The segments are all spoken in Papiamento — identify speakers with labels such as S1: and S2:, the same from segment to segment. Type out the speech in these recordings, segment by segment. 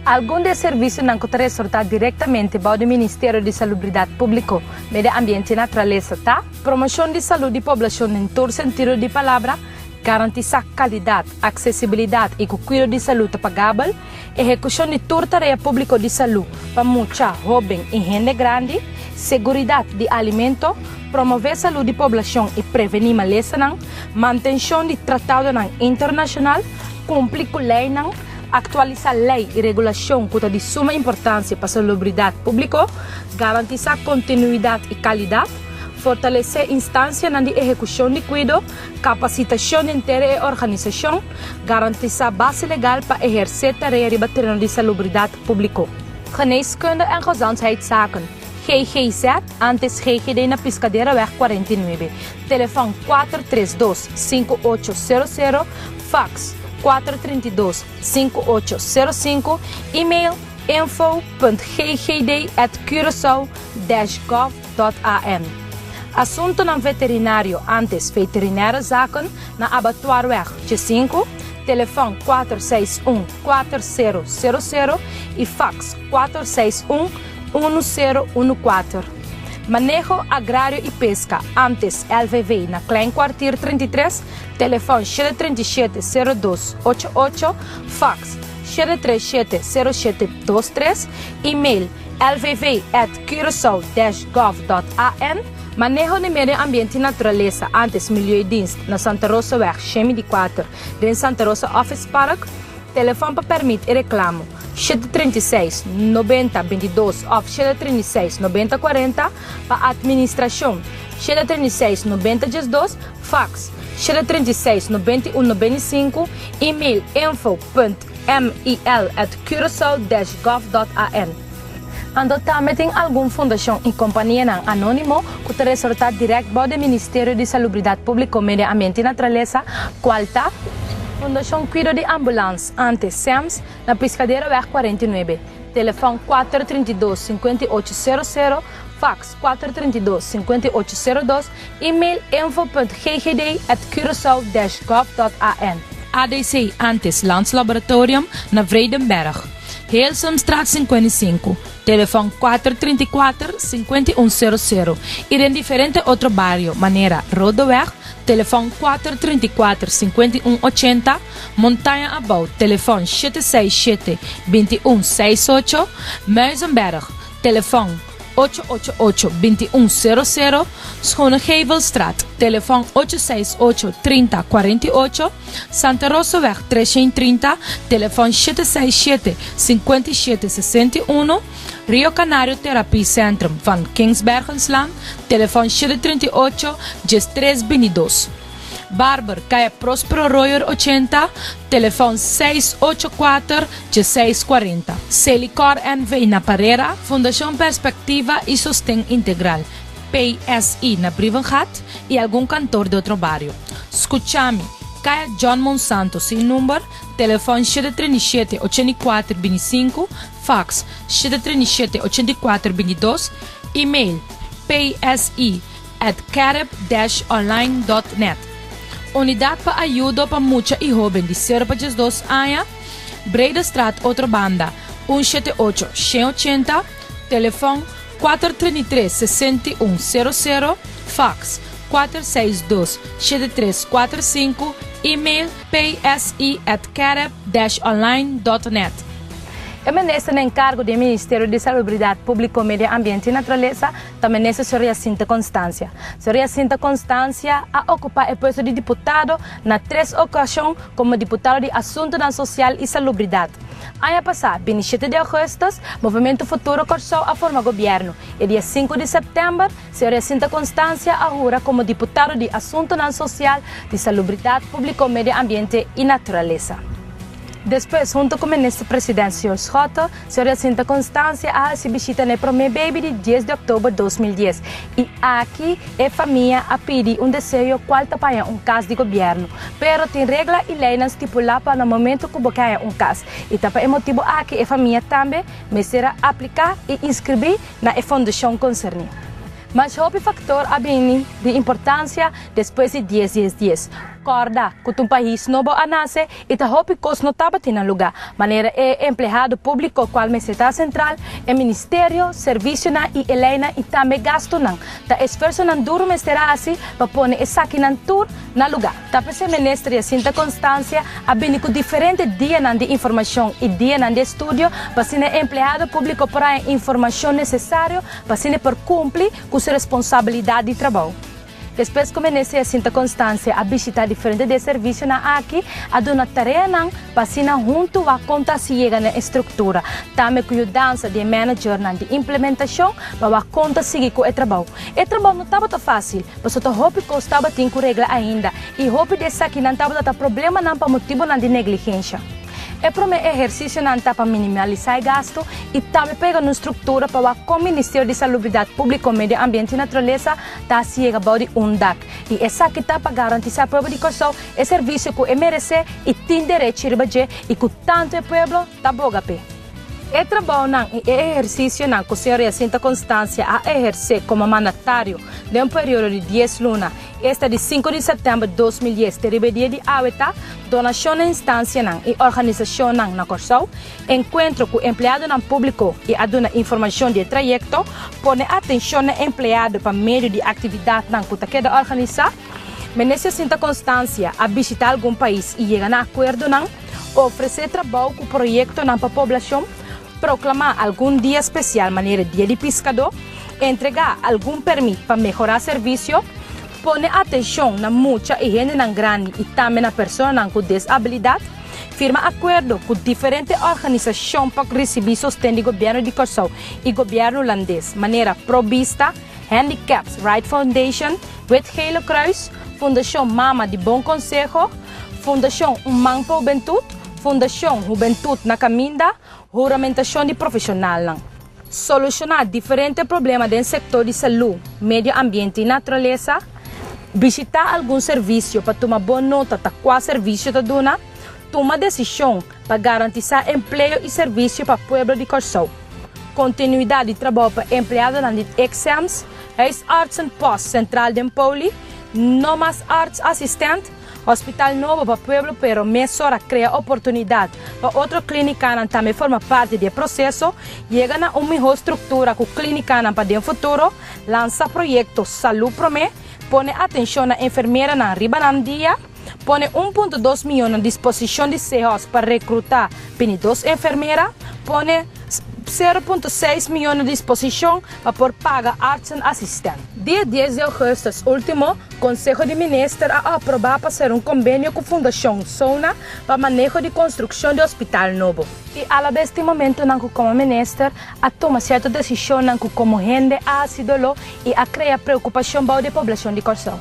S1: Algun di e servisionan ku ta resortá direktamente bou di Ministerio di Salubridat Públiko, Medio Ambiente i Naturalesa ta, Promoshon di salú di poblashon den tur sentido di palabra, garantisá kalidat, aksesibilidat i ku kuido di salú ta pagabel, ehekushon di tur tarea públiko di salú pa mucha, hóben i hende grandi, seguridat di alimento, promové salú di poblashon i prevení malesanan, mantenshon di tratadonan internashonal, kumpli ku leinan, aktualisá lei i regulashon ku ta di suma importansia pa salubridat públiko, garantisá kontinuidat i kalidat, fortalesé instansianan di ehekushon di kuido, kapasitashon henter e organisashon, garantisá base legal pa ehersé tarea riba tereno di salubridat públiko. Geneeskunde en Gezondheidszaken, GGZ, antes GGD na Piscaderaweg 49, telefòn 432 5800, fax 432 5805, email info.ggd@curacao-gov.am. Asuntonan veterinario, antes Veterinaire Zaken, na Abattoirweg 5, telefòn 461 4000 i fax 461 1014. Maneho Agrario i Peska, antes LVV, na Klein Kwartier 33, telefòn 737 0288, fax 737 0723, email lvv@curacao-gov.an. Maneho di Medio Ambiente i Naturalesa, antes Milieudienst, na Santa Rosaweg 104, den Santa Rosa Office Park, Telefòn pa pèrmit i reklamo, 736, 90, 22 òf 736, 90, 40, pa atministrashon, 736, 90, 12, faks, 736, 91, 95, email info.mil@curacao-gov.an. Anto tambe tin algun fundashon i kompanianan anónimo ku ta resortá dirèkt bou di Ministerio di Salubridat Públiko, Medio Ambiente i Naturalesa, kual ta, Fundashon Kuido di Ambulans, antes SEMS, na Piscaderaweg 49, telefòn 432 58 00, faks 432 58 02, email info.ggd@curacao-gov.an. ADC, antes Landslaboratorium, na Vredenberg. Heelsumstraat 55, telefòn 434 5100 i den diferente otro bario manera Rodeweg, telefòn 434 5180, Montaña Abou, telefòn 767 2168, Muizenberg, telefòn 888 2100, Schonegevelstraat, telefòn 868 30 48, Santa Rosaweg 330, telefòn 767 57 61, Rio Canario Therapie Centrum van Kingsbergenslaan, telefòn 738 13 22. Barber, Kaya Prospero Royer 80, telefòn 684 1640. Selikor NV na Parera, Fundashon Perspectiva i Sosten Integral, PSI, na Brievengat i algun kantor di otro bario. Skuchami, Kaya John Monsanto sin number, telefòn 737 84 25, fax 737 84 22, email psi@carib-online.net. Unidat pa Ayudo pa Mucha i Hóben di 0 pa 12 aña, Breedestraat Otrobanda, 178 180, telefòn 433 61 00, fax 462 7345, email psi@carib-online.net. E minister na enkargo di e Ministerio di Salubridat Públiko, Medio Ambiente i Naturalesa ta minister señor Jacinta Constancia. Señor Jacinta Constancia a okupá e puesto di diputado na tres okashon komo diputado di Asuntunan Sosial i Salubridat. Aña pasá, 27 di ougùstùs, Movementu Futuro Kòrsou a forma gobièrnu. E dia 5 di sèptèmber, señor Jacinta Constancia a hura komo diputado di Asuntunan Sosial, di Salubridat Públiko, Medio Ambiente i Naturalesa. Despues, hunto ku Minister President señor Schotte, señor Jacinta Constancia a hasi bishita na e promé baby di 10 di òktober 2010 i aki e famia a pidi un deseo kual ta paña un kas di gobièrnu. Pero tin regla i leinan stipulá pa na momento ku bo ke haña un kas i ta pa e motibu aki e famia tambe mester a apliká i inskribí na e fondashon konserní. Mas hopi faktor a bini di importansia despues di dies dies dies. Kòrda ku ta un pais nobo a nase i ta hopi kos no tabatin na lugá, manera e empleado públiko kual mester ta sentral, e ministerio, servisionan i e leinan i tambe gastunan. Ta esfuersonan duru mester a hasi pa pone esakinan tur na lugá. Ta p'esei Minister Jacinta Constancia a bini ku diferente dianan di informashon i dianan di estudio pa asina e empleado públiko por haña informashon nesesario pa asina e por kumpli ku su responsabilidat di trabou. Despues ku Minister Jacinta Constancia a bishitá diferente di e servisionan aki, a duna tareanan pa asina huntu wak kon ta hasi yega na e struktura, tambe ku yudansa di e managernan di implementashon pa wak kon ta sigui ku e trabou. E trabou no tabata fásil, pasobra ta hopi kos tabatin ku regla ainda i hopi di esakinan tabata ta problemanan pa motibunan di negligensha. E promé ehersisionan ta pa minimalisá e gastu i tambe pega nun struktura pa wak kon Ministerio di Salubridat Públiko, Medio Ambiente i Naturalesa ta hasi yega bou di un dak. I esaki ta pa garantisá pueblo di Kòrsou e servisio ku e meresé i tin derechi riba dje i ku tantu e pueblo ta boga p'e. E trabounan i e ehersisionan ku señor Jacinta Constancia a ehersé komo mandatario den un periodo di dies luna, esta di sinku di sèptèmber 2010 te riba e dia di awe ta, donashon na instansianan i organisashonnan na Kòrsou, enkuentro ku empleadonan públiko i a duna informashon di e trayekto, pone atenshon na empleado pa medio di aktividatnan ku ta keda organisá. Minister Jacinta Constancia a bishitá algun pais i yega na akuerdonan, ofresé trabou ku proyektonan pa poblashon, proklamá algun dia spesial manera Dia di Piskadó, entregá algun pèrmit pa mehorá servisio, pone atenshon na mucha i hendenan grandi i tambe na personanan ku desabilidat, firma akuerdo ku diferente organisashon pa risibí sosten di gobièrnu di Kòrsou i gobièrnu hulandes manera Pro Bista, Handicaps Right Foundation, Wit Gele Kruis, Fundashon Mama di Bon Konseho, Fundashon Un Man pa Hubentut, Fundashon Hubentut na Kaminda, Huramentashon di profeshonalnan. Solushoná diferente problema den sektor di salú, medio ambiente i naturalesa, Bishitá algun servisio pa tuma bon nota ta kua servisio ta duna, Tuma desishon pa garantisá empleo i servisio pa pueblo di Kòrsou, Kontinuidat di trabou pa empleadonan di Exams, Huisartsenpost sentral den Poli, No mas arts asistent, Hospital nobo pa pueblo pero mesora crea oportunidad pa otro clinicanan tambe forma parti di e proceso, yega na un miho structura cu clinicanan pa den futuro, lansa proyecto Salud Prome, pone atencion na enfermeranan riba nan dia, pone 1.2 miyon na disposicion di Sehos pa recruta bini dos enfermera, pone 0.6 miyon na disposicion pa por paga artsenassistent. Dia 10 di augustus ultimo, Konseho di Minister a aprobá pa sera un kombenio ku Fundashon Sona pa maneho di konstrukshon di hospital nobo. I alabes tin momentunan ku komo minister a tuma sierto desishonnan ku komo hende a hasi doló i a krea preokupashon bou di e poblashon di Kòrsou.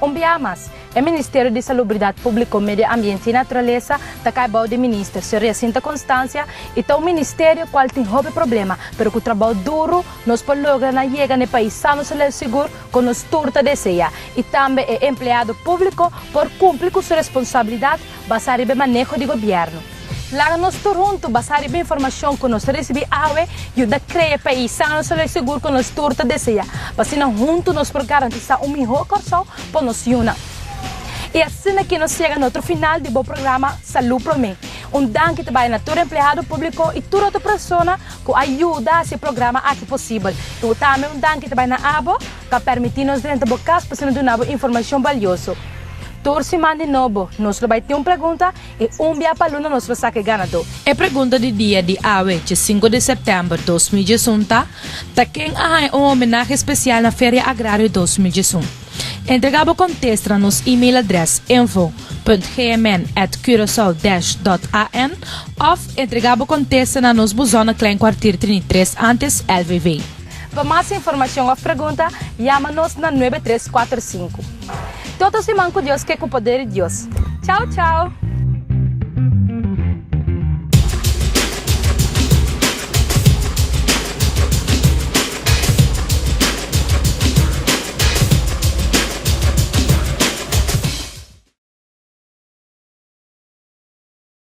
S1: Un biaha mas, e Ministerio di Salubridat Públiko, Medio Ambiente i Naturalesa ta kai bou di Minister, señor Jacinta Constancia, i ta un ministerio kual tin hopi problema, pero ku trabou duru nos por logra na yega na e pais sano, salú i sigur ku nos tur ta deseá i tambe e empleado públiko por kumpli ku su responsabilidat basá riba e maneho di gobièrnu. Laga nos tur huntu basá riba e informashon ku nos ta risibí awe yuda krea e pais sano, salú i sigur ku nos tur ta deseá, pa asina huntu nos por garantisá un mihó Kòrsou pa nos yunan. I asina ki nos yega na otro final di bo programa Salú Promé. Un danki ta bai na tur empleado públiko i tur otro persona ku a yuda hasi e programa aki posibel. I tambe un danki ta bai na abo ku a permití nos drenta bo kas pa asina duna bo informashon balioso. Tur siman di nobo nos lo bai tin un pregunta i un bia pa luna nos lo saka e ganadó. E pregunta di dia di awe, dje sinku di sèptèmber 2011 ta, Ta ken a haña un homenahe spesial na Feria Agrario 2011? Entregá bo kontesta na nos email adrès info punt gmn at curacao dash dot an òf entregá bo kontesta na nos buzon na Klein Kwartier 33 antes LVV. Pa mas informashon òf pregunta, yama nos na nuebe tres kuater sinku. Te otro siman ku Dios ke ku poder di Dios. Chao chao!